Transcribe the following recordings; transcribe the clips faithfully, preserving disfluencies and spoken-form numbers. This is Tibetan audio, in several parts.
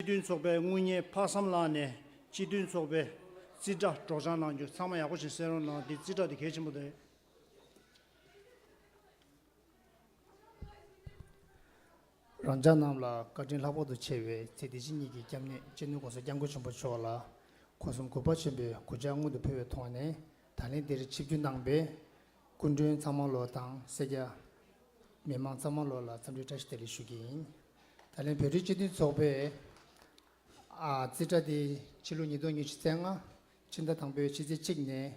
སྤྱི་མཐུན་ཚོགས་པའི་དངུལ་གཉེར་ཕག་བསམ་ལགས་ནས་སྤྱི་མཐུན་ཚོགས་པའི་རྩིས་ཁྲ་སྒྲོག་སྦྱང་གནང་རྒྱུ། ཚང་མ་ཡག་པོ་ཞིག་གསན་རོགས་གནང་། འདི་རྩིས་ཁྲ་འདི་གལ་ཆེན་པོ་རེད། རང་ཅག་རྣམས་ལ་བཀའ་དྲིན་ལྷག་པར་དུ་ཆེ་བའི་ཚེ་འདི་ཕྱི་གཉིས་ཀྱི་སྐྱབས་གནས་སྤྱི་ནོར་༸གོང་ས་༸སྐྱབས་མགོན་ཆེན་པོ་མཆོག་ལ་སྒོ་གསུམ་གུས་པ་ཆེན་པོས་གུས་ཕྱག་སྔོན་དུ་ཕུལ་བའི་ཐོག་ནས། ད་ལན་འདིར་ཆིབས་བསྒྱུར་གནང་པའི་སྐུ་མགྲོན་ཚང་མ་ལོ་དང་སེར་སྐྱ་མི་མང་ཚང་མ་ལོ་ལ་འཚམས་འདྲི་བཀྲ་ཤིས་བདེ་ལེགས་ཞུ་གི་ཡིན། ད་ལན་བོད་རིགས་སྤྱི་མཐུན་ཚོགས་པས་ཨ་རྩིས་ཁྲ་འདི་ཕྱི་ལོ་ཉིས་སྟོང་ཉི་ཤུ་རྩ་ལྔ་ཕྱི་ཟླ་དང་པོའི་ཕྱི་ཚེས་གཅིག་ནས་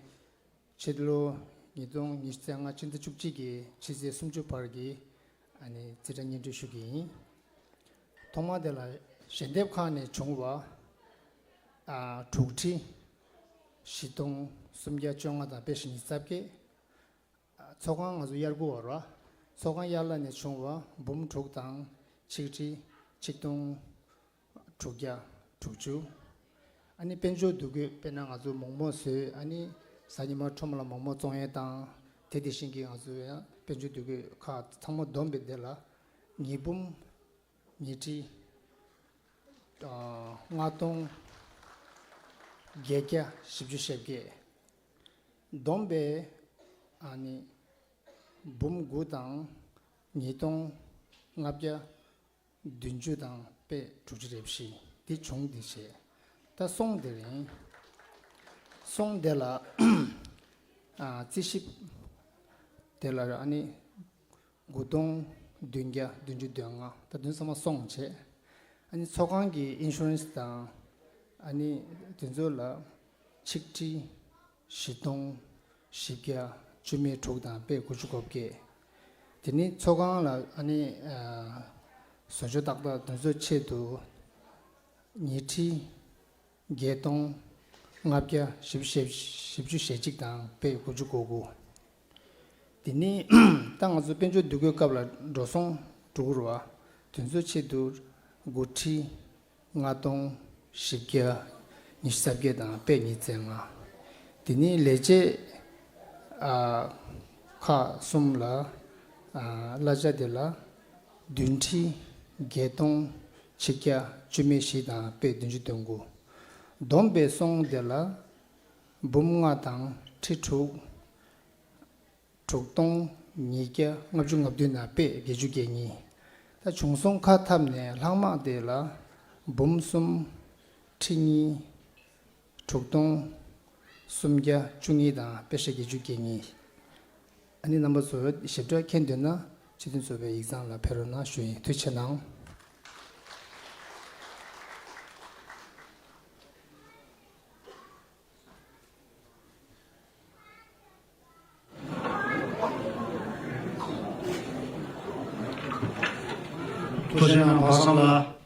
ཕྱི་ལོ་ཉིས་སྟོང་ཉི་ཤུ་རྩ་ལྔ་ཕྱི་ཟླ་བཅུ་གཅིག་གི་ཕྱི་ཚེས་སུམ་ཅུ་བར་གྱི་ཨ་ནི་རྩིས་ཁྲ་སྙན་སྒྲོན་ཞུ་གི་ཡིན། ཐོག་མ་དེ་ལ་ཞལ་འདེབས་ཁང་ནས་བྱུང་བ་ཨ་དྲུག་ཁྲི་བཞི་སྟོང་སུམ་བརྒྱ་བཅོ་ལྔ་དང་པད་ཞི་ཉི་ཤུ་རྩ་བརྒྱད། ཚོགས་ཁང་ང་ཚོ་དབྱར་དགུན་བར་བ། ཚོགས་ཁང་དབྱར་གླ་ནས་བྱུང་བ་འབུམ་དྲུག་དང་ཆིག་ཁྲི་ཆིག་སྟོང་དྲུག་བརྒྱ་དྲུག་ཅུ། ཨ་ནི་དཔལ་འབྱོར་འདུ་འགོད། དཔེར་ན་ང་ཚོ་མོག་མོག་བཟོས། ཨ་ནི་གཟའ་ཉི་མ་ཁྲོམ་ལ་མོག་མོག་བཙོང་ཡས་དང་། དེ་དེ་བཞིན་གྱི་ང་ཚོ་ཡང་དཔལ་འབྱོར་འདུ་འགོད་ཁག་ཚང་མ་བསྡོམས་པའི་དེ་ལ་ཉིས་འབུམ་ཉིས་ཁྲི་ཨ་ལྔ་སྟོང་བརྒྱད་བརྒྱ་བཞི་བཅུ་ཞེ་བརྒྱད། བསྡོམས་པས་ཨ་ནི་འབུམ་དགུ་དང་ཉིས་སྟོང་ལྔ་བརྒྱ་བདུན་ཅུ་དང་པད་དྲུག་ཅུ་རེ་བཞི་འདི་བྱུང་འདི་བྱས། ད་སོང་དེ་རིང་སོང་དེ་ལ་ཨ་རྩིས་ཞིབ་དེ་ལ་ཨ་ནི་དགུ་སྟོང་བདུན་བརྒྱ་བདུན་ཅུ་དོན་ལྔ། ད་དོན་ཚང་མ་སོང་བྱས། ཨ་ནི་ཚོགས་ཁང་གི་ཨིན་ཤུ་རན་སི་དང་ཨ་ནི་དེ་ཚོ་ལ་ཆིག་ཁྲི་བཞི་སྟོང་བཞི་བརྒྱ་བཅུ་མེད་དྲུག་དང་པད་དགུ་བཅུ་གོ་བརྒྱད། དེ་ནི་ཚོགས་ཁང་ལ་ཨ་ནི་ཨ་བཟོ་བཅོས་ཏག་ཏག་དེ་ཚོ་ཆེད་དུ་ཉིས་ཁྲི་བརྒྱད་སྟོང་ལྔ་བརྒྱ་བཞི་བཅུ་ཞེ་བཞི་བཅུ་ཞེ་གཅིག་དང་པད་དགུ་བཅུ་གོ་དགུ། དེ་ནི་ད་ང་ཚོ་དཔལ་འབྱོར་འདུ་འགོད་སྐབས་ལ་འགྲོ་སོང་འགྲོ་གི་རེད་བ། དེ་ཚོ་ཆེད་དུ་དགུ་ཁྲི་ལྔ་སྟོང་བཞི་བརྒྱ་ཉི་ཤུ་རྩ་བརྒྱད་དང་པད་ཉིས་བརྩེགས་ལྔ། དེ་ནི་ལས་བྱེད་ཨ་ཁག་གསུམ་ལ་ཨ་གླ་ཆ་དེ་ལ་བདུན་ཁྲི་བརྒྱད་སྟོང་ཆིག་བརྒྱ་བཅུ་མེད་བཞི་དང་པད་བདུན་ཅུ་དོན་དགུ། བསྡོམས་པས་སོང་དེ་ལ་འབུམ་ལྔ་དང་ཁྲི་དྲུག་དྲུག་སྟོང་ཉིས་བརྒྱ་ལྔ་བཅུ་ང་བདུན་དང་པད་བརྒྱད་ཅུ་གྱ་གཉིས། ད་བྱུང་སོང་ཁ་འཐབ་ནས་ལྷག་མ་དེ་ལ་འབུམ་གསུམ་ཁྲི་གཉིས་དྲུག་སྟོང་སུམ་བརྒྱ་བཅུ་གཉིས་དང་པད་ཤ་བརྒྱད་ཅུ་གྱ་གཉིས། ཨ་ནི་རྣམ་པ་ཚོ་ཞིབ་ཕྲ་མཁྱེན་འདོད་ན་སྤྱི་མཐུན་ཚོགས་པའི་ཡིག་ཚང་ལ་ཕེབས་རོགས་གནང་ཞུ་ཡིན། ཐུགས་རྗེ་གནང་། ཐུགས་རྗེ་གནང་བ་སང་ལ།